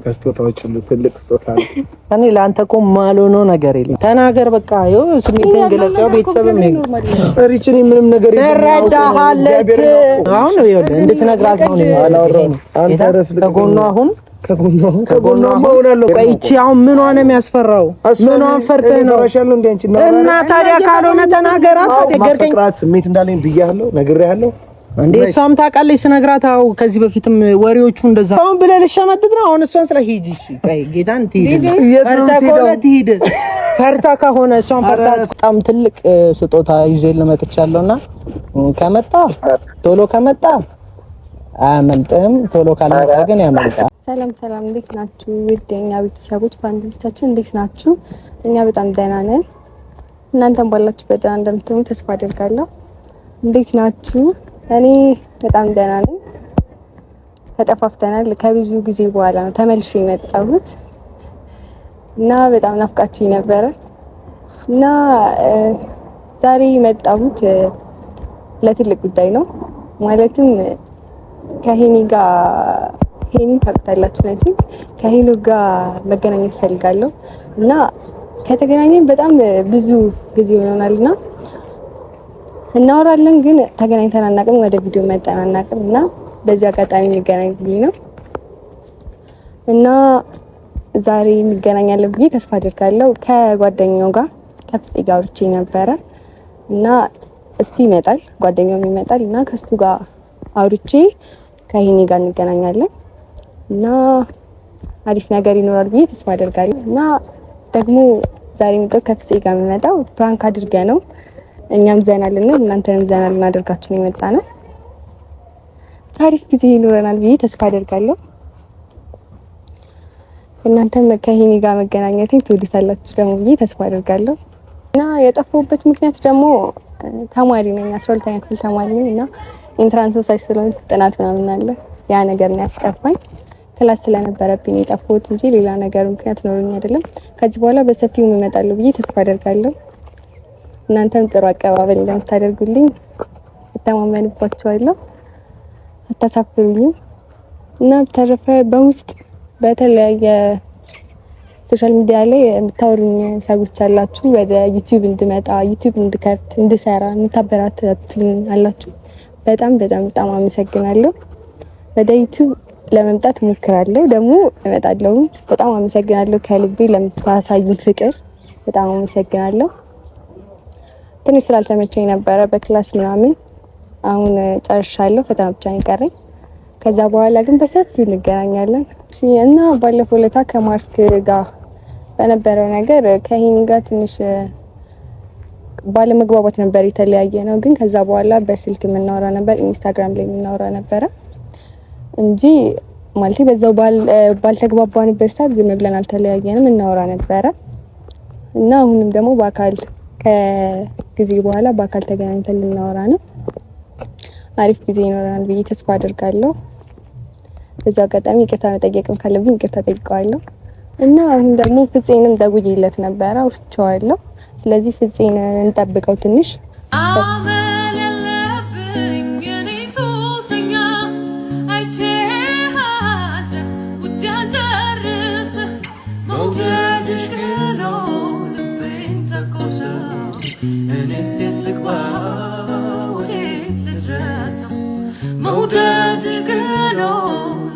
ከስጦታዎች ሁሉ ትልቅ ስጦታ ነው። እኔ ለአንተ እኮ ማልሆነው ነገር የለም። ተናገር በቃ፣ ይኸው ስሜትን ግለጽ። ያው ቤተሰብም ሪች እኔ ምንም ነገር ትረዳሃለች። አሁን ይኸውልህ እንድትነግራት ነው። አንተ ረፍ ከጎኗ አሁን ከጎኗ እሆናለሁ። ቆይ ይቺ አሁን ምኗ ነው የሚያስፈራው? ምኗን ፈርተህ ነው? እና ታዲያ ካልሆነ ተናገራት። ማፈቅራት ስሜት እንዳለኝ ብያለሁ፣ ነግሬሃለሁ። እንዴ እሷም ታውቃለች ስነግራት። አዎ ከዚህ በፊትም ወሬዎቹ እንደዛ አሁን ብለህ ልሸመጥጥ ነው። አሁን እሷን ስለ ሂጂ፣ እሺ ቆይ ጌታን ትሂድ፣ ፈርታ ከሆነ ትሂድ፣ ፈርታ ከሆነ እሷን ፈርታ። በጣም ትልቅ ስጦታ ይዤ ልመጥቻለሁና ከመጣ ቶሎ ከመጣ አያመልጥም፣ ቶሎ ካልመጣ ግን ያመልጣል። ሰላም ሰላም፣ እንዴት ናችሁ? ውድ የኛ ቤተሰቦች family ዎቻችን እንዴት ናችሁ? እኛ በጣም ደህና ነን። እናንተም ባላችሁበት ደህና እንደምትሆኑ ተስፋ አደርጋለሁ። እንዴት ናችሁ? እኔ በጣም ደህና ነኝ። ተጠፋፍተናል። ከብዙ ጊዜ በኋላ ነው ተመልሼ የመጣሁት እና በጣም ናፍቃችሁኝ ነበረ እና ዛሬ የመጣሁት ለትልቅ ጉዳይ ነው። ማለትም ከሄኒ ጋር፣ ሄኒ ታውቁታላችሁ ነቲ፣ ከሄኑ ጋር መገናኘት እፈልጋለሁ እና ከተገናኘን በጣም ብዙ ጊዜ ሆኖናልና እናወራለን፣ ግን ተገናኝተን አናውቅም። ወደ ቪዲዮ መጠን አናውቅም እና በዚህ አጋጣሚ እንገናኝ ብዬ ነው እና ዛሬ እንገናኛለን ብዬ ተስፋ አድርጋለሁ። ከጓደኛው ጋር ከፍፄ ጋር አውርቼ ነበረ እና እሱ ይመጣል፣ ጓደኛውም ይመጣል እና ከሱ ጋር አውርቼ ከሄኒ ጋር እንገናኛለን እና አሪፍ ነገር ይኖራል ብዬ ተስፋ አደርጋለሁ። እና ደግሞ ዛሬ የመጣው ከፍፄ ጋር የምመጣው prank አድርገ ነው እኛም ዘና ልንል እናንተንም ዘና ልናደርጋችሁ ነው የመጣ ነው። አሪፍ ጊዜ ይኖረናል ብዬ ተስፋ አደርጋለሁ። እናንተም ከሄኒ ጋር መገናኘቴን ትወዱታላችሁ ደግሞ ብዬ ተስፋ አደርጋለሁ። እና የጠፋሁበት ምክንያት ደግሞ ተማሪ ነኝ፣ 12ኛ ክፍል ተማሪ ነኝ እና entrance ሳይ ስለሆነ ጥናት ምናምን አለ፣ ያ ነገር ነው ያስጠፋኝ። class ስለነበረብኝ የጠፋሁት እንጂ ሌላ ነገር ምክንያት ኖሮኝ አይደለም። ከዚህ በኋላ በሰፊው እመጣለሁ ብዬ ተስፋ አደርጋለሁ። እናንተም ጥሩ አቀባበል እንደምታደርጉልኝ እተማመንባችኋለሁ። አታሳፍሩኝም። እና በተረፈ በውስጥ በተለያየ social media ላይ የምታወሩኝ ሰዎች አላችሁ። ወደ ዩቲዩብ እንድመጣ፣ ዩቲዩብ እንድከፍት፣ እንድሰራ የምታበረታቱኝ አላችሁ። በጣም በጣም በጣም አመሰግናለሁ። ወደ ዩቲዩብ ለመምጣት እሞክራለሁ፣ ደግሞ እመጣለሁ። በጣም አመሰግናለሁ ከልቤ ለምታሳዩኝ ፍቅር በጣም አመሰግናለሁ። ትንሽ ስላልተመቸኝ ነበረ በ class ምናምን። አሁን ጨርሻለሁ፣ ፈተና ብቻ ነው የቀረኝ። ከዛ በኋላ ግን በሰፊው እንገናኛለን እና ባለፈው ለታ ከማርክ ጋር በነበረው ነገር ከሄኒ ጋር ትንሽ ባለመግባባት ነበር የተለያየ ነው። ግን ከዛ በኋላ በስልክ የምናወራ ነበር፣ ኢንስታግራም ላይ የምናወራ ነበረ እንጂ ማለት በዛው ባልተግባባንበት ሰዓት ዝም ብለን አልተለያየንም፣ እናወራ ነበረ እና አሁንም ደግሞ በአካል ከጊዜ በኋላ በአካል ተገናኝተን ልናወራ ነው። አሪፍ ጊዜ ይኖረናል ብዬ ተስፋ አድርጋለሁ። በዛው አጋጣሚ ይቅርታ መጠየቅም ካለብኝ ይቅርታ ጠይቀዋለሁ እና አሁን ደግሞ ፍፄንም ደውዬለት ነበረ፣ አውርቼዋለሁ። ስለዚህ ፍፄን እንጠብቀው ትንሽ። አመል የለብኝ እኔ ሱሰኛ አይቼሃለሁ ውዴ አልጨርስ መውደድሽ ግሎ ልቤን ተኮሰው እኔ ሴት ልግባ ወዴት ልድረሰው መውደድሽ ግሎ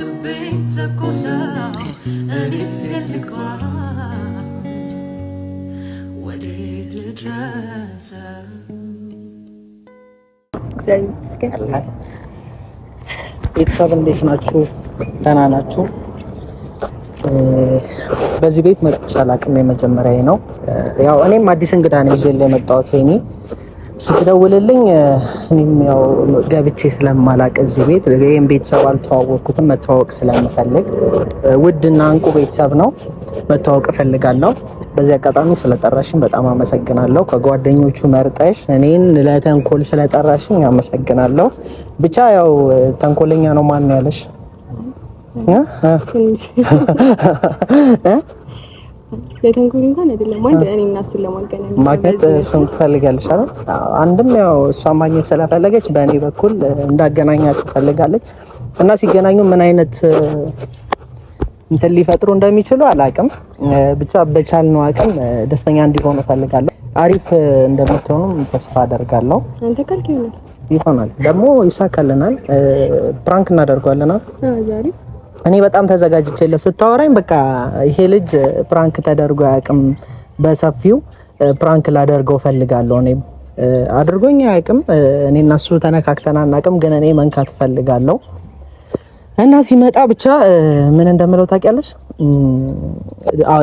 ልቤን ተኮሰው እኔ ሴት ልግባ ወዴት ልድረሰው። እግዚአብሔር ይመስገን። ቤተሰብ እንዴት ናችሁ? ደህና ናችሁ? በዚህ ቤት መጥቼ አላውቅም። የመጀመሪያዬ ነው። ያው እኔም አዲስ እንግዳ ነው ይዤ የመጣሁት። ሄኒ ስትደውልልኝ እኔም ያው ገብቼ ስለማላውቅ እዚህ ቤት ይሄን ቤተሰብ አልተዋወቅኩትም። መተዋወቅ ስለምፈልግ ውድና እንቁ ቤተሰብ ነው፣ መተዋወቅ እፈልጋለሁ። በዚህ አጋጣሚ ስለጠራሽኝ በጣም አመሰግናለሁ። ከጓደኞቹ መርጠሽ እኔን ለተንኮል ስለጠራሽኝ አመሰግናለሁ። ብቻ ያው ተንኮለኛ ነው ማን ነው ያለሽ? ለተንኮል እንኳን አይደለም፣ አንድ እኔ እና እሱን ለማገናኘት ማግኘት እሱን ትፈልጋለሽ አይደል? አንድም ያው እሷ ማግኘት ስለፈለገች በእኔ በኩል እንዳገናኛት ትፈልጋለች እና ሲገናኙ ምን አይነት እንትን ሊፈጥሩ እንደሚችሉ አላቅም። ብቻ በቻልነው አቅም ደስተኛ እንዲሆኑ እፈልጋለሁ። አሪፍ እንደምትሆኑም ተስፋ አደርጋለሁ። አንተ ካልክ ይሆናል ይሆናል ደግሞ ይሳካልናል። prank እናደርገዋለና ዛሬ እኔ በጣም ተዘጋጅቼለት ስታወራኝ በቃ ይሄ ልጅ prank ተደርጎ አያውቅም፣ በሰፊው prank ላደርገው ፈልጋለሁ። እኔም አድርጎኝ አያውቅም። እኔ እና እሱ ተነካክተን አናውቅም፣ ግን እኔ መንካት ፈልጋለሁ እና ሲመጣ ብቻ ምን እንደምለው ታውቂያለሽ?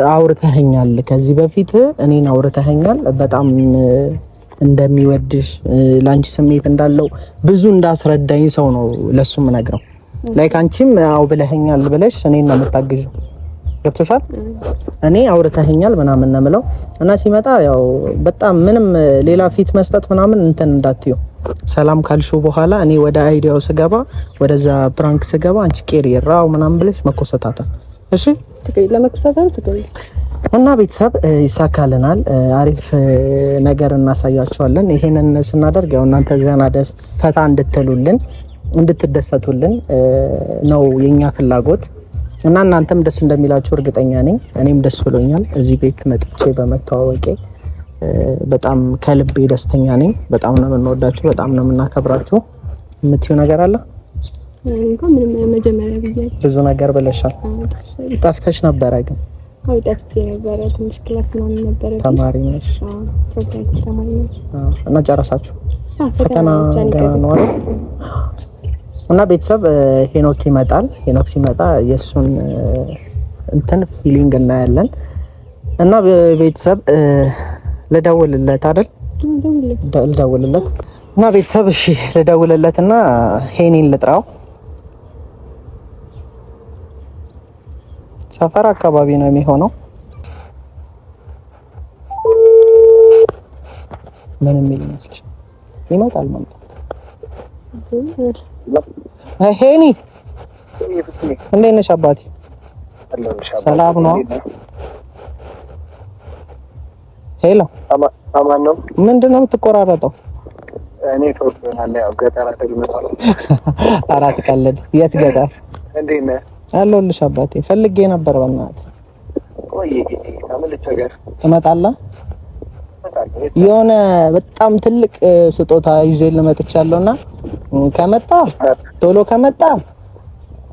አውርተኸኛል፣ ከዚህ በፊት እኔን አውርተኸኛል። በጣም እንደሚወድሽ ለአንቺ ስሜት እንዳለው ብዙ እንዳስረዳኝ ሰው ነው ለሱ የምነግረው። like አንቺም አው ብለኸኛል ብለሽ እኔን ነው የምታግዢው። ገብቶሻል? እኔ አውርተኸኛል ምናምን ነው የምለው እና ሲመጣ ያው በጣም ምንም ሌላ ፊት መስጠት ምናምን እንትን እንዳትዩ። ሰላም ካልሽው በኋላ እኔ ወደ idea ው ስገባ ወደዛ prank ስገባ አንቺ ቄሪ ራው ምናምን ብለሽ መኮሰታታ። እሺ እና ቤተሰብ ይሳካልናል። አሪፍ ነገር እናሳያቸዋለን። ይሄንን ስናደርግ ያው እናንተ ዘና ደስ ፈታ እንድትሉልን እንድትደሰቱልን ነው የኛ ፍላጎት እና እናንተም ደስ እንደሚላችሁ እርግጠኛ ነኝ። እኔም ደስ ብሎኛል እዚህ ቤት መጥቼ በመተዋወቄ በጣም ከልቤ ደስተኛ ነኝ። በጣም ነው የምንወዳችሁ፣ በጣም ነው የምናከብራችሁ። የምትይው ነገር አለ? እንኳን ምንም መጀመሪያ ብያለሁ። ብዙ ነገር ብለሻል። ጠፍተሽ ነበረ ግን? አዎ ጠፍቼ ነበረ። ትንሽ class ምናምን ነበረ። ተማሪ ነሽ? አዎ ተማሪ ነኝ። እና ጨረሳችሁ? ፈተና ገና ነው አይደል? እና ቤተሰብ ሄኖክ ይመጣል። ሄኖክ ሲመጣ የእሱን እንትን feeling እናያለን። እና ቤተሰብ ልደውልለት አይደል? ልደውልለት እና ቤተሰብ እሺ፣ ልደውልለት እና ሄኒን ልጥራው። ሰፈር አካባቢ ነው የሚሆነው። ምን የሚል ይመስልሽ? ይመጣል መምጣት ሄኒ እንዴት ነሽ አባቴ? ሰላም ነው? Hello፣ አማን ነው። ምንድን ነው የምትቆራረጠው? እኔ ያው ገጠር አይደል? ኧረ አትቀልድ። የት ገጠር? እንዴት ነህ? አለሁልሽ አባቴ። ፈልጌ ነበር። በእናትህ ቆይ፣ ትመጣለህ? የሆነ በጣም ትልቅ ስጦታ ይዤ ልመጥቻለሁና ከመጣ ቶሎ ከመጣ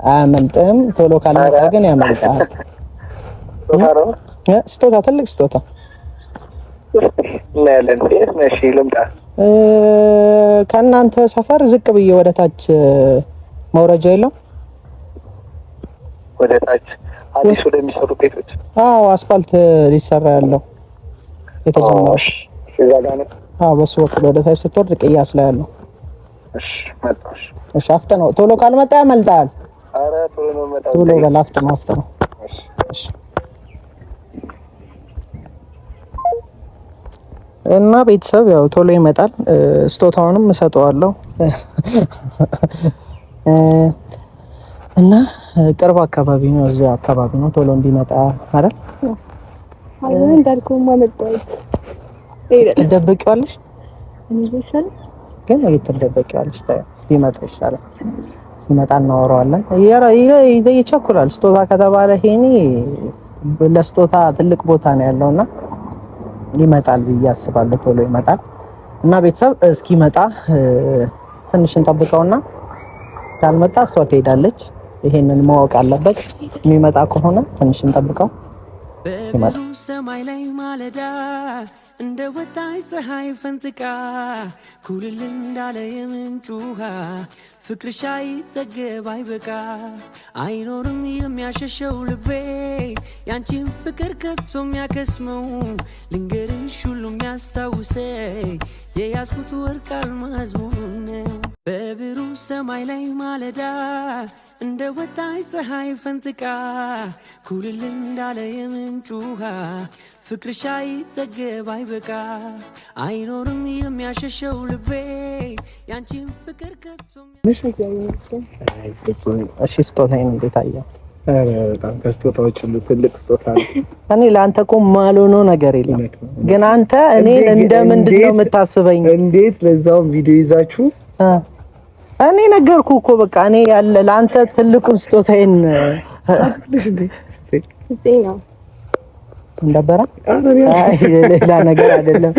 አያመልጥም፣ ቶሎ ካልመጣ ግን ያመልጣል። ስጦታ ትልቅ ስጦታ እናያለን። እሺ ልምጣ። ከእናንተ ሰፈር ዝቅ ብዬ ወደ ታች መውረጃ የለም? ወደ ታች አዲስ ወደሚሰሩ ቤቶች። አዎ አስፋልት ሊሰራ ያለው የተጀመረው እዛ ጋር ነው። አዎ በሱ በኩል ወደ ታች ስትወርድ ቅያስ ላይ ያለው። እሺ መጣሁ። እሺ አፍጥነው፣ ቶሎ ካልመጣ ያመልጣል። ኧረ ቶሎ ነው የምመጣው። ቶሎ በል አፍጥነው፣ አፍጥነው። እሺ እና ቤተሰብ ያው ቶሎ ይመጣል። ስጦታውንም እሰጠዋለሁ እና ቅርብ አካባቢ ነው፣ እዚያ አካባቢ ነው። ቶሎ እንዲመጣ አይደል? እንዳልከውማ መጣሁ። ትደበቂዋለሽ ግን ትደበቂዋለሽ። ቢመጣ ይሻላል። ሲመጣ እናወራዋለን። ይቸኩላል። ስጦታ ከተባለ ሄኒ ለስጦታ ትልቅ ቦታ ነው ያለውና ይመጣል ብዬ አስባለሁ። ቶሎ ይመጣል እና ቤተሰብ እስኪመጣ ትንሽ እንጠብቀውና ካልመጣ እሷ ትሄዳለች። ይሄንን ማወቅ አለበት። የሚመጣ ከሆነ ትንሽ እንጠብቀው እስኪመጣ። ሰማይ ላይ ማለዳ እንደ ወጣች ፀሐይ ፈንጥቃ ኩልል እንዳለ የምንጩ ውሃ ፍቅርሽ አይጠገብ አይበቃ አይኖርም የሚያሸሸው ልቤ ያንቺን ፍቅር ከቶ የሚያከስመው ልንገርሽ ሁሉ የሚያስታውሰ የያዝኩት ወርቅ አልማዝ መሆኑን በብሩህ ሰማይ ላይ ማለዳ እንደ ወጣች ፀሐይ ፈንጥቃ ኩልል እንዳለ የምንጩ ውሃ ፍቅርሽ አይጠገብ አይበቃ አይኖርም የሚያሸሸው ልቤ ያንቺን ፍቅር ከቶ። እሺ ስጦታዬን እንዴት አየህ? በጣም ከስጦታዎች ሁሉ ትልቅ ስጦታ ነው። እኔ ለአንተ እኮ የማልሆነው ነገር የለም፣ ግን አንተ እኔን እንደ ምንድን ነው የምታስበኝ? እንዴት ለዛውም ቪዲዮ ይዛችሁ እኔ ነገርኩህ እኮ በቃ እኔ ያለ ለአንተ ትልቁን ስጦታዬን ዜና እንደበረ ሌላ ነገር አይደለም።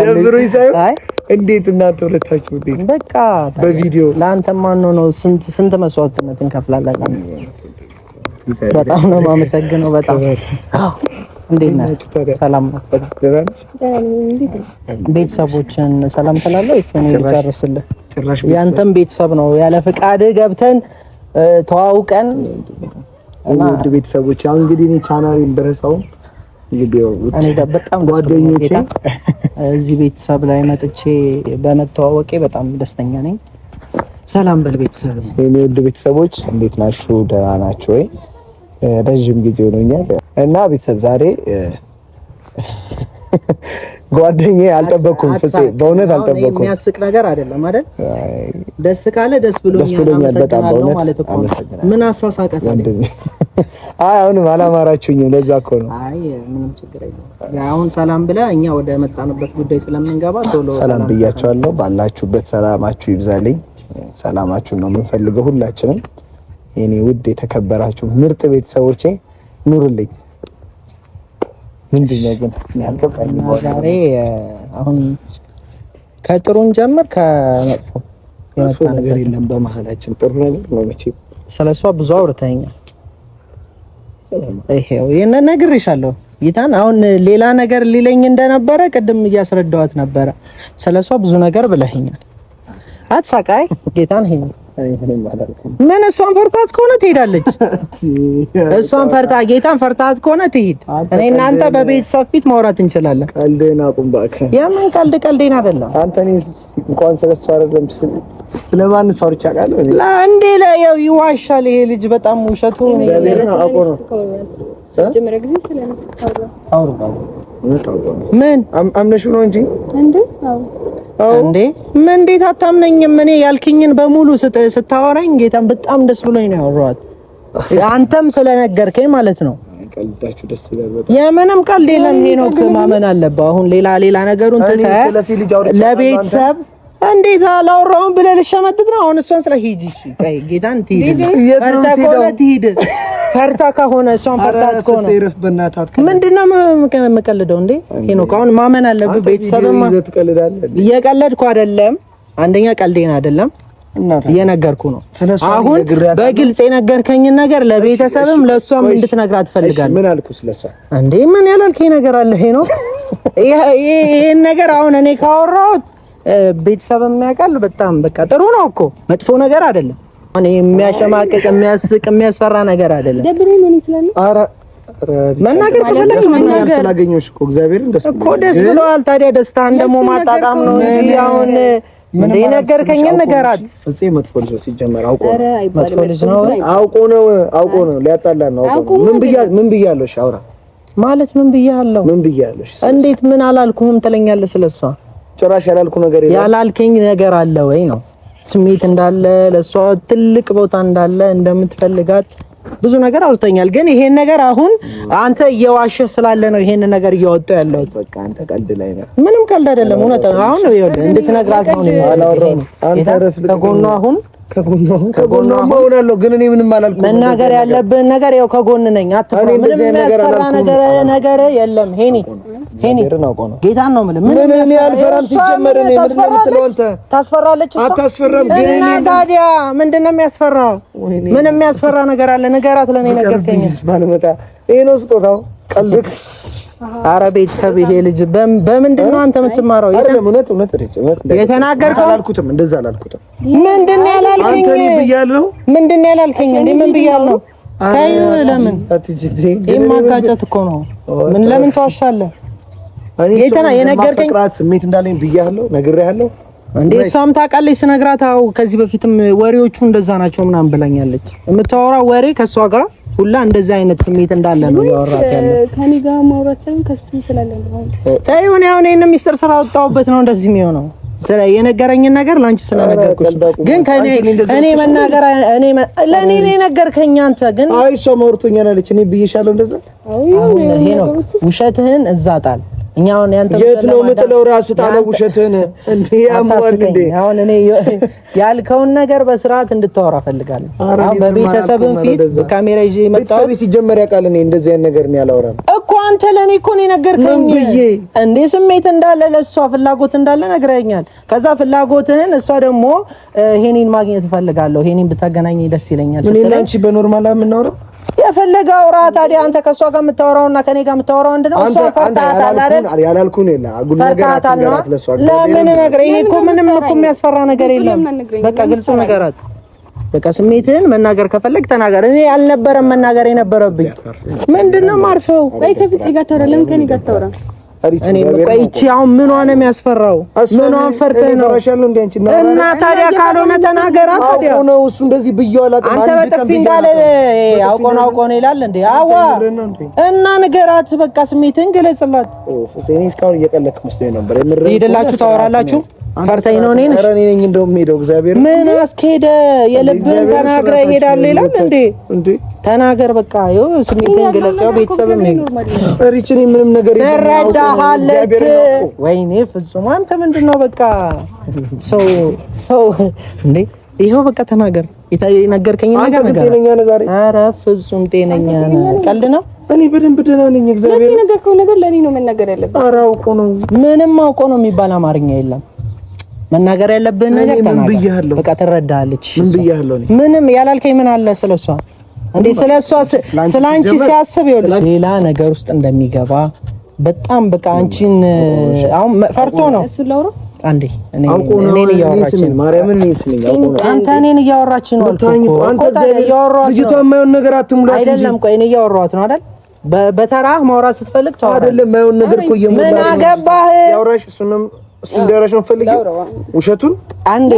ደብሮኝ ሳይሆን እንዴት እናንተ ሁለታችሁ እንዴት በቃ በቪዲዮ ለአንተ ማን ነው ስንት ስንት መስዋዕትነት እንከፍላለን። በጣም ነው የማመሰግነው። በጣም እንዴት ነህ? ሰላም ነው? ቤተሰቦችን ሰላም ትላለህ ወይስ እኔ ልጨርስልህ? ያንተም ቤተሰብ ነው ያለ ፈቃድህ ገብተን ተዋውቀን እና ውድ ቤተሰቦች አሁን እንግዲህ እኔ ቻናሌን ብረሳውም እኔ በጣም ጓደኞቼ እዚህ ቤተሰብ ላይ መጥቼ በመተዋወቄ በጣም ደስተኛ ነኝ። ሰላም በል ቤተሰብ። የኔ ውድ ቤተሰቦች እንዴት ናችሁ? ደህና ናችሁ ወይ? ረዥም ጊዜ ሆኖኛል እና ቤተሰብ ዛሬ ጓደኛዬ አልጠበኩም፣ ፍፄ በእውነት አልጠበኩም። የሚያስቅ ነገር አይደለም አይደል? ደስ ካለ ደስ ብሎኛል በጣም በእውነት አመሰግናለሁ። ምን አሳሳቀህ? አይ አሁንም አላማራችሁኝም፣ ለዛ እኮ ነው። አይ ምንም ችግር የለውም። አሁን ሰላም ብለህ እኛ ወደ መጣንበት ጉዳይ ስለምንገባ ቶሎ ሰላም ብያቸዋለሁ። ባላችሁበት ሰላማችሁ ይብዛልኝ። ሰላማችሁን ነው የምንፈልገው ሁላችንም። የኔ ውድ የተከበራችሁ ምርጥ ቤተሰቦቼ ኑሩልኝ። ምንድን ነው ግን ያልገባኝ ዛሬ አሁን ከጥሩን ጀምር ከመጥፎ መጥፎ ነገር የለም በመሀላችን ጥሩ ነገር ነው። መቼም ስለሷ ብዙ አውርተኸኛል። ይሄው ይሄን ነግሬሻለሁ ጌታን። አሁን ሌላ ነገር ሊለኝ እንደነበረ ቅድም እያስረዳኋት ነበረ። ስለሷ ብዙ ነገር ብለኸኛል። አትሳቃይ ጌታን። ይሄ ምን እሷን ፈርታት ከሆነ ትሄዳለች። እሷን ፈርታ ጌታን ፈርታት ከሆነ ትሂድ። እኔ እናንተ በቤተሰብ ፊት ማውራት እንችላለን። ቀልዴን አቁም እባክህ። የምን ቀልድ? ቀልዴን አይደለም። አንተ እኔ እንኳን ስለሷ አይደለም ስለማን አውርቼ አውቃለሁ? እንዴ ያው ይዋሻል ይሄ ልጅ በጣም ውሸቱ። ምን አምነሽው ነው እንጂ እንዴ እንዴ ምን እንዴት አታምነኝም? እኔ ያልክኝን በሙሉ ስታወራኝ ጌታን በጣም ደስ ብሎኝ ነው ያወራኋት። አንተም ስለነገርከኝ ማለት ነው። ቀልዳችሁ ደስ ይላል በጣም። የምንም ቀልድ የለም ሄኖክ፣ ማመን አለብህ። አሁን ሌላ ሌላ ነገሩን ትተህ ለቤተሰብ እንዴት አላወራሁም ብለህ ልሸመጥጥ ነው አሁን? እሷን ስለ ሂጂ እሺ፣ ጌታን ትሂድ፣ ፈርታ ከሆነ ትሂድ። ፈርታ ከሆነ እሷን ፈርታት ከሆነ ምንድን ነው የምቀልደው እንዴ ሄኖክ? አሁን ማመን አለብህ። ቤተሰብማ እየቀለድኩ አይደለም። አንደኛ ቀልዴን አይደለም እየነገርኩ ነው። አሁን በግልጽ የነገርከኝን ነገር ለቤተሰብም ለእሷም እንድትነግራት እፈልጋለሁ። ምን አልኩ ስለሷ? እንዴ ምን ያላልከኝ ነገር አለ ሄኖክ? ይሄን ነገር አሁን እኔ ካወራሁት ቤተሰብ የሚያውቃል። በጣም በቃ ጥሩ ነው እኮ መጥፎ ነገር አይደለም። አሁን የሚያሸማቅቅ የሚያስቅ የሚያስፈራ ነገር አይደለም። መናገር ከፈለግሽ መናገር ስላገኘሁሽ እኮ እግዚአብሔርን ደስ እኮ ደስ ብሎሃል። ታዲያ ደስታህን ደግሞ ማጣጣም ነው እንጂ አሁን እንደ ነገርከኝን ንገራት። ፍፄ መጥፎ ልጅ ነው ሲጀመር፣ አውቆ ነው መጥፎ ልጅ ነው። አውቆ ነው አውቆ ነው ሊያጣላን ነው አውቆ ነው። ምን ብያለሁ? እሺ አውራ ማለት ምን ብያለሁ? ምን ብያለሁ? እንዴት ምን አላልኩህም ትለኛለህ? ስለሷ ጭራሽ ያላልኩ ነገር የለም። ያላልከኝ ነገር አለ ወይ ነው ስሜት እንዳለ ለሷ ትልቅ ቦታ እንዳለ እንደምትፈልጋት ብዙ ነገር አውርተኛል። ግን ይሄን ነገር አሁን አንተ እየዋሸህ ስላለ ነው ይሄን ነገር እያወጣሁ ያለሁት። በቃ አንተ ቀልድ ላይ ነህ። ምንም ቀልድ አይደለም፣ እውነት ነው። አሁን ይኸውልህ እንድትነግራት ነው አላወራሁም። አንተ ረፍ ከጎኗ አሁን ከጎኗ እሆናለሁ፣ ግን እኔ ምንም አላልኩም። መናገር ያለብህን ነገር ያው ከጎን ነኝ፣ አትፍራ። ምንም የሚያስፈራ ነገር የለም። ሄኒ ሄኒ ጌታን ነው የምልህ። ምን እኔ አልፈራም። ሲጀመር እኔ ምንድን ነው የምትለው አንተ? ታስፈራለች እሷ። አታስፈራም። ግን እና ታዲያ ምንድን ነው የሚያስፈራው? ምን የሚያስፈራ ነገር አለ? ንገራት። ለእኔ ነገርከኝ። ባልመጣ ይሄ ነው ስጦታው። ቀልድ አረ ቤተሰብ፣ ይሄ ልጅ በምንድን ነው አንተ የምትማረው? አይደለም እውነት እውነት የተናገርከው አላልኩትም፣ እንደዛ አላልኩትም። ምንድን ነው ያላልከኝ? አንተ እኔ ብያለሁ። ምንድን ነው ያላልከኝ? እንዴ ምን ብያለሁ? ተይው። ለምን ይሄ ማጋጨት እኮ ነው። ምን ለምን ትዋሻለህ? የተና የነገርከኝ ስሜት እንዳለኝ ብያለሁ፣ ነግሬሃለሁ። እንዴ እሷም ታውቃለች ስነግራት፣ አዎ ከዚህ በፊትም ወሬዎቹ እንደዛ ናቸው ምናምን ብላኛለች። የምታወራው ወሬ ከእሷ ጋር ሁላ እንደዚህ አይነት ስሜት እንዳለ ነው ያወራት ያለው። ከኔ ጋር ማውራት ሳይሆን ከሱ ስላለ ነው። ተይው፣ እኔ አሁን ይሄንን ሚስጥር ስራ ወጣሁበት ነው እንደዚህ የሚሆነው። ስለ የነገረኝን ነገር ላንቺ ስለነገርኩሽ ግን ከኔ እኔ መናገር እኔ ለኔ ነው የነገርከኝ አንተ ግን አይ እሷ ማውርቶኛል አለች። እኔ ብዬሻለሁ እንደዛ። አሁን ሄኖክ ውሸትህን እዛ ጣል። እኛ አሁን ያንተ የት ነው የምጥለው? ራስህ ጣለው ውሸትህን። እንዴ ያሟል እንዴ? አሁን እኔ ያልከውን ነገር በስርዓት እንድታወራ እፈልጋለሁ። አሁን በቤተሰብም ፊት ካሜራ ይዤ መጣሁ። ቤተሰብ ሲጀመር ያውቃል። እኔ እንደዚህ አይነት ነገር ነው ያላወራም እኮ አንተ ለእኔ እኮ ነው የነገርከኝ። እንዴ ስሜት እንዳለ ለእሷ ፍላጎት እንዳለ ነግረኸኛል። ከዛ ፍላጎትህን እሷ ደግሞ ሄኒን ማግኘት እፈልጋለሁ፣ ሄኒን ብታገናኘኝ ደስ ይለኛል ስትለኝ እኔ እና አንቺ በ normal የምናወራው የፈለገ አውራ። ታዲያ አንተ ከእሷ ጋር የምታወራውና ከኔ ጋር የምታወራው አንድ ነው። እሷ ፈርታታል አይደል? ያላልኩህን የለ አጉል ነገር አትንገራት ለእሷ። ለምን ነገር ይሄ እኮ ምንም እኮ የሚያስፈራ ነገር የለም። በቃ ግልጽ ነገራት። በቃ ስሜትህን መናገር ከፈለግ ተናገር። እኔ አልነበረም መናገር የነበረብኝ። ምንድን ነው የማርፈው? ወይ ከፍፄ ጋር ታወራ፣ ለምን ከኔ ጋር ታወራ? እኔ ቆይ ይቺ አሁን ምኗ ነው የሚያስፈራው? ምኗን ፈርተህ ነው? እና ታዲያ ካልሆነ ተናገራ። ታዲያ አውቆ ነው እሱ እንደዚህ ብዬው አላውቅም። አንተ በጥፊ እንዳለ አውቆ ነው አውቆ ነው ይላል እንዴ? አዋ እና ንገራት፣ በቃ ስሜትህን ግለጽላት። እኔ እስካሁን እየቀለድክ መስሎኝ ነበር። ሄደላችሁ ታወራላችሁ። ፈርተኝ ነው እኔን? ኧረ እኔ ነኝ እንደውም የምሄደው። እግዚአብሔር ምን አስኬደ? የልብህን ተናግረህ እሄዳለሁ ይላል እንዴ? ተናገር በቃ ይኸው ስሜትህን ግለጽ። ያው ቤተሰብም ሪች እኔ ምንም ነገር ትረዳሃለች። ወይኔ ፍጹም አንተ ምንድን ነው በቃ ሰው ሰው እንዴ! ይኸው በቃ ተናገር። የነገርከኝ ነገር ነገር። ኧረ ፍጹም ጤነኛ ነህ። ቀልድ ነው። እኔ በደንብ ደህና ነኝ። እግዚአብሔር የነገርከው ነገር ለእኔ ነው መናገር ያለብህ። ኧረ አውቆ ነው ምንም አውቆ ነው የሚባል አማርኛ የለም። መናገር ያለብህን ነገር ተናገር። በቃ ትረዳሃለች። ምን ብያለሁ? ምንም ያላልከኝ ምን አለ ስለሷ እንዴ? ስለሷ ስለአንቺ ሲያስብ ይኸውልሽ ሌላ ነገር ውስጥ እንደሚገባ በጣም በቃ አንቺን አሁን ፈርቶ ነው። አንዴ እኔን እያወራች ነው። ማርያምን እኔን ስሚኝ፣ አውቆ ነው። አንተ እኔን እያወራች ነው አልኩህ እኮ። አንተ ልጅቷ የማይሆን ነገር አትሙላት እንጂ አይደለም። ቆይ እኔ እያወራኋት ነው አይደል? በተራህ ማውራት ስትፈልግ ታወራለህ። አይደለም የማይሆን ነገር እኮ እየሞላ ምን አገባህ? ያውራሽ እሱንም እሱ እንዲያወራሽ ነው የምፈልጊው? ውሸቱን አንዴ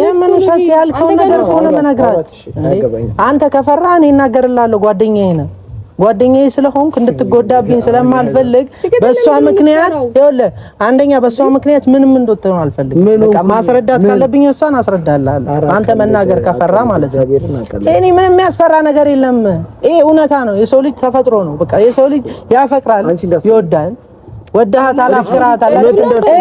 የምን ውሸት ያልከውን ነገር እኮ ነው የምነግራት። አንተ ከፈራ እኔ እናገርልሃለሁ። ጓደኛዬ ነህ። ጓደኛዬ ስለሆንክ እንድትጎዳብኝ ስለማልፈልግ በእሷ ምክንያት ይኸውልህ፣ አንደኛ በእሷ ምክንያት ምንም እንድትሆን አልፈልግም። በቃ ማስረዳት ካለብኝ እሷን አስረዳልሃለሁ። አንተ መናገር ከፈራ ማለት ነው። እኔ ምንም የሚያስፈራ ነገር የለም። ይሄ እውነታ ነው። የሰው ልጅ ተፈጥሮ ነው። በቃ የሰው ልጅ ያፈቅራል፣ ይወዳል። ወደሃታል፣ አፍቅረሃታል።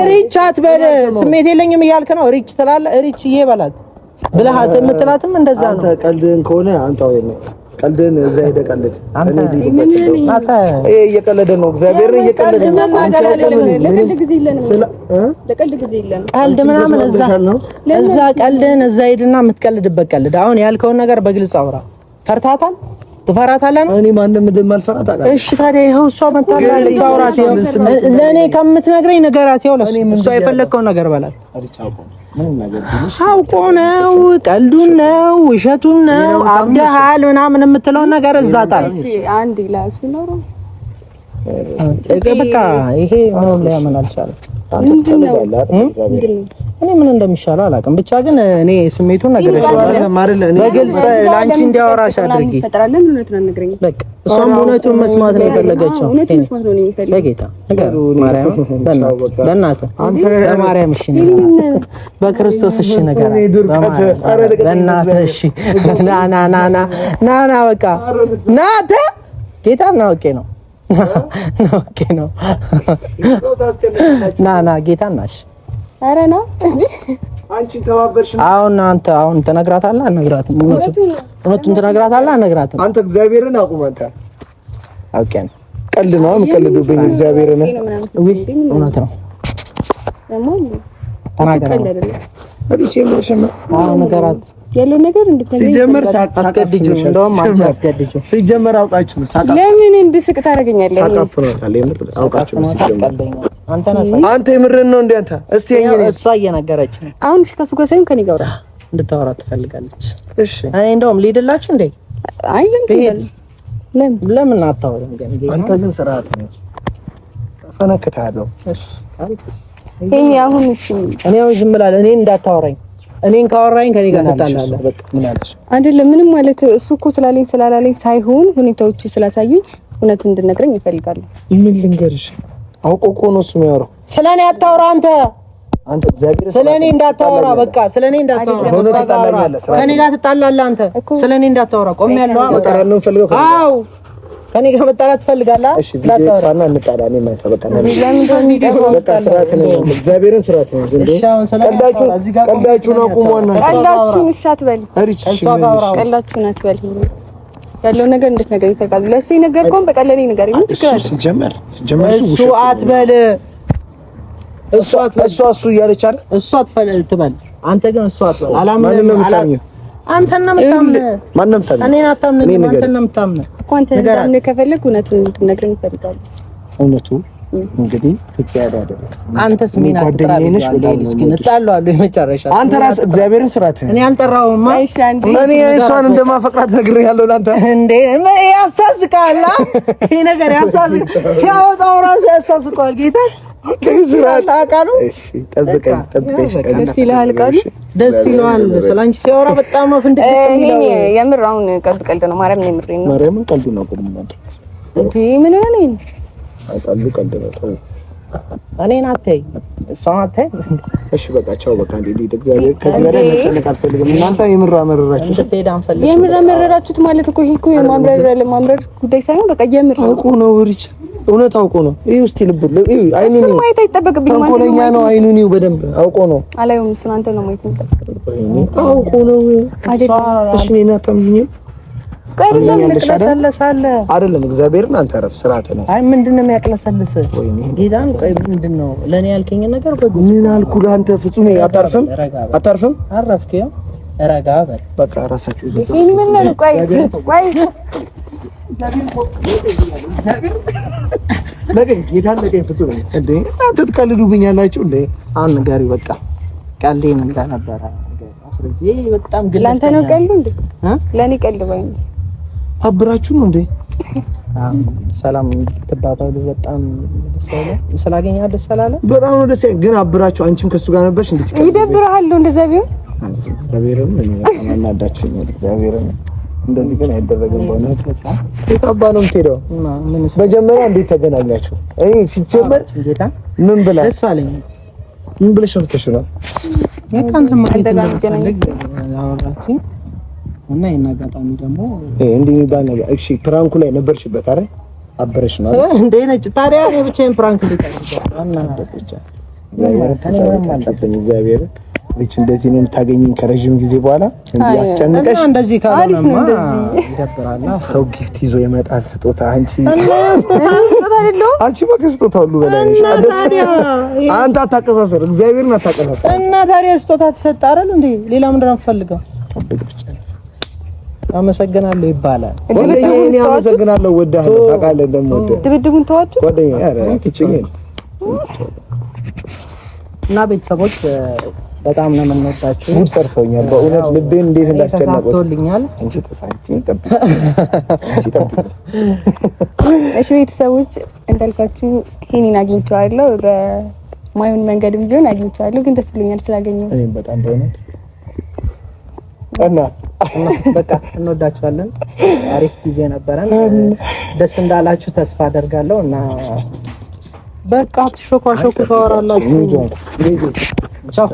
ሪች አትበል። ስሜት የለኝም እያልክ ነው። ሪች ትላለህ። ሪች እዬ በላት ብለሃት የምትላትም እንደዛ ነው። አንተ ቀልድህን ከሆነ አንተ አሁን ቀልድህን እዛ ሄደህ ቀልድ። እኔ እየቀለደ ነው፣ እግዚአብሔርን እየቀለደ ነው። ቀልድ ምናምን እዛ እዛ ቀልድህን እዛ ሄድና የምትቀልድበት ቀልድ። አሁን ያልከውን ነገር በግልጽ አውራ። ፈርታታል ትፈራታለህ ነው? እኔ ማንም እንደማልፈራ ታውቃለህ። እሺ ታዲያ ይኸው እሷ መታላለች። አውራት። ይኸው ለእኔ ከምትነግረኝ ንገራት። ይኸው እሷ የፈለግከውን ነገር በላት። አውቆ ነው ቀልዱን ነው ውሸቱን ነው አብደሃል ምናምን የምትለውን ነገር እዛ ጣል። በቃ ይሄ ምንም ሊያምን አልቻለም። እኔ ምን እንደሚሻለው አላውቅም። ብቻ ግን እኔ ስሜቱን ነግሬሻለሁ። በግልጽ ለአንቺ እንዲያወራሽ አድርጊ። በቃ እሷም እውነቱን መስማት ነው የፈለገችው። በጌታ በእናትህ በማርያም እሺ በክርስቶስ እሺ ነገር በእናትህ እሺ ና ና ና ና ና ና በቃ ና ጌታ ና okay ነው okay ነው ና ና ጌታ ናሽ ኧረ ና አንቺን ተባበርሽ። አሁን አንተ አሁን ትነግራታለህ አልነግራትም? እውነቱን ትነግራታለህ አልነግራትም? አንተ እግዚአብሔርን አቁም። አንተ okay ነው ቀልድ ነው የምቀልዱብኝ። እግዚአብሔርን እውነት ነው ተናገር። ነገራት ያለው ነገር እንድትነግረኝ ሲጀመር አስገድጂው። እንደውም አንቺ አስገድጂው። ሲጀመር አውቃችሁ ነው። ለምን እንድስቅ ታደርገኛለህ? ሳቃፍኖታል። የምር አውቃችሁ ነው። ሲጀመር አንተ ነህ። አንተ የምርህን ነው እንዴ? አንተ እስቲ የኔ እሷ እየነገረች ነው አሁን። እሺ ከሱ ጋር ሳይሆን ከኔ ጋር እንድታወራ ትፈልጋለች። እሺ እኔ እንደውም ልሂድላችሁ እንዴ? አይ ለምን ለምን ለምን አታወሪም? ግን አንተ ግን ስርዓት ነው። ፈነክታለሁ። እሺ እኔ አሁን እሺ እኔ አሁን ዝም እላለሁ። እኔ እንዳታወራኝ እኔን ካወራኝ ከኔ ጋር ትጣላለህ። በቃ ምን አለሽ? አይደለም ምንም ማለት እሱ እኮ ስላለኝ ስላላለኝ ሳይሆን ሁኔታዎቹ ስላሳዩኝ እውነት እንድነግረኝ ይፈልጋሉ። ምን ልንገርሽ? አውቆ እኮ ነው እሱ የሚያወራው። ስለኔ አታውራ አንተ አንተ እግዚአብሔር ስለኔ እንዳታወራ በቃ ስለኔ እንዳታወራ። ከኔ ጋር ትጣላለህ አንተ። ስለኔ እንዳታወራ ቆሜያለሁ። መጣራት ነው የምፈልገው። አዎ ከኔ ጋር መጣላት ትፈልጋለህ? እሺ ቪዲዮ ይጥፋና እንጣላ። እኔ ማታ በቃ በቃ ስርዓት ነው፣ እግዚአብሔርን ስርዓት ነው። እንዴ ቀልዳችሁን አቁሙ። ቀልዳችሁን እሺ አትበል፣ ቀልዳችሁን አትበል። ያለው ነገር እንድትነግረኝ እፈልጋለሁ። ለእሱ የነገርከውን በቃ ለእኔ ንገረኝ። ምን ችግር አለ? ሲጀመር ሲጀመር እሱ አትበል፣ እሱ እሱ እሱ እያለች አይደል? እሱ አትበል ትበል፣ አንተ ግን እሱ አትበል። አላምንም። አንተን ነው የምታምነው። ማን ነው የምታምነው? እኔን አታምነኝም። አንተን ነው የምታምነው እኮ። አንተን እንዳምንህ ከፈለግህ እውነቱን እንድትነግረኝ እፈልጋለሁ። እውነቱ እንግዲህ ፍፄ ያለው አይደለም። አንተስ ምን ጓደኛዬ ነሽ ብላ እስኪ እንጣለዋለሁ። የመጨረሻ አንተ ራስህ እግዚአብሔርን ስርዓት እኔ አልጠራሁም። እኔ እሷን እንደማፈቅራት ነግሬሃለሁ። ለአንተ እንዴ ያሳስቃል። ይሄ ነገር ያሳስቃል። ሲያወጣው ራሱ ያሳስቀዋል። ጌታ ደስ ይልሃል ቃሉ ደስ ይለዋል። ስለ ሲያወራ በጣም ነው ፍንድቅ የሚለው። የምር አሁን ቀልድ ቀልድ ነው። ማርያምን የምሬን ነው። ማርያምን ቀልድ ነው። እንዴ ምን ሆነ ነው? ቀልዱ ቀልድ ነው። ተው እኔን አትይ፣ እሷን አትይ። እሺ በቃ ቻው። በቃ እንዴ እግዚአብሔር ከዚህ በላይ መጨነቅ አልፈልግም። እናንተ የምር አመረራችሁት። የምር አመረራችሁት ማለት እኮ ይሄ እኮ የማምረር ለማምረር ጉዳይ ሳይሆን በቃ የምር አውቆ ነው ሪች እውነት አውቆ ነው። ይሄ ውስጥ ልብ ይሄ አይኑን ነው ማየት አይጠበቅብኝም። ተንኮለኛ ነው። አይኑን ይኸው በደንብ አውቆ ነው። አላየውም። እሱን አንተ ነው ማየት የሚጠበቅብኝ። አውቆ ነው። እሺ እኔን አታምኚኝም አይደለም? እግዚአብሔርን አንተ ረፍ ስርዓት ነው። አይ ምንድን ነው የሚያቅለሰልስ? ጌታን ቆይ ምንድን ነው ለእኔ ያልከኝ ነገር? ምን አልኩ ለአንተ? ፍጹም አታርፍም፣ አታርፍም። አረፍክ። ያው ረጋ በል በቃ። ራሳችሁ ይሄን ምን ነው? ቆይ ቆይ ለቀኝ ጌታን ለቀኝ። ፍጹም እንዴ እናንተ ትቀልዱብኛላችሁ እንዴ? አሁን ንገሪው በቃ ቀልዴን እንደነበረ አስረጅ። በጣም ግልጽ ለአንተ ነው ቀልዱ እንዴ? ለእኔ ቀልድ ባይ አብራችሁ ነው እንዴ? ሰላም ትባባሉ። በጣም ደስ ያለ ስላገኘህ ደስ አላለ? በጣም ነው ደስ ያለ። ግን አብራችሁ አንቺም ከሱ ጋር ነበርሽ እንዴ? ይደብርሃል እንደዛ ቢሆን። እግዚአብሔርን እኔ በጣም አናዳችሁኛል። እግዚአብሔርን እንደዚህ ግን አይደረግም። በእውነት የት አባ ነው የምትሄደው? መጀመሪያ እንዴት ተገናኛችሁ? እኔ ሲጀመር ምን ብላ ደስ አለኝ። ምን ብለሽ ነው ነው? አወራችኝ እና ይሄን አጋጣሚ ደግሞ እንዲህ የሚባል ነገር እሺ፣ prank ኡ ላይ ነበርሽበት አይደል? አበረሽ ነው አይደል? እንዴ ነጭ ታዲያ እኔ ብቻዬን prank እንዴት እግዚአብሔር ልጅ እንደዚህ ነው የምታገኘኝ ከረዥም ጊዜ በኋላ እንዲህ አስጨንቀሽ እንደዚህ ካልሆነማ ይደብራል። ሰው gift ይዞ ይመጣል ስጦታ። አንቺ አንቺ በቃ ስጦታ ሁሉ በላይ ነሽ። አንተ አታቀሳሰር፣ እግዚአብሔርን አታቀሳሰር። እና ታዲያ ስጦታ ተሰጠ አይደል እንዴ? ሌላ ምንድን ነው የምትፈልገው? አመሰግናለሁ ይባላል። ጓደኛዬ እኔ አመሰግናለሁ፣ እወድሃለሁ። ታውቃለህ እንደምወደህ። ድብድቡን ተዋችሁ ጓደኛዬ። ኧረ እና ቤተሰቦች በጣም ነው የምንወዳችሁ። ጉድ ሰርተውኛል በእውነት ልቤን እንዴት እንዳስጨነቁት ተሳክቶልኛል። አንቺ ተሳክቶኝ ጠብቂ፣ አንቺ ጠብቂ። እሺ ቤተሰቦች እንዳልኳችሁ ሄኒን አግኝቼዋለሁ። በማይሆን መንገድም ቢሆን አግኝቼዋለሁ፣ ግን ደስ ብሎኛል ስላገኘሁ። እኔም በጣም በእውነት እና በቃ እንወዳችኋለን። አሪፍ ጊዜ ነበረን። ደስ እንዳላችሁ ተስፋ አደርጋለሁ እና በቃ ትሾኳሾኩ ታወራላችሁ። ቻው።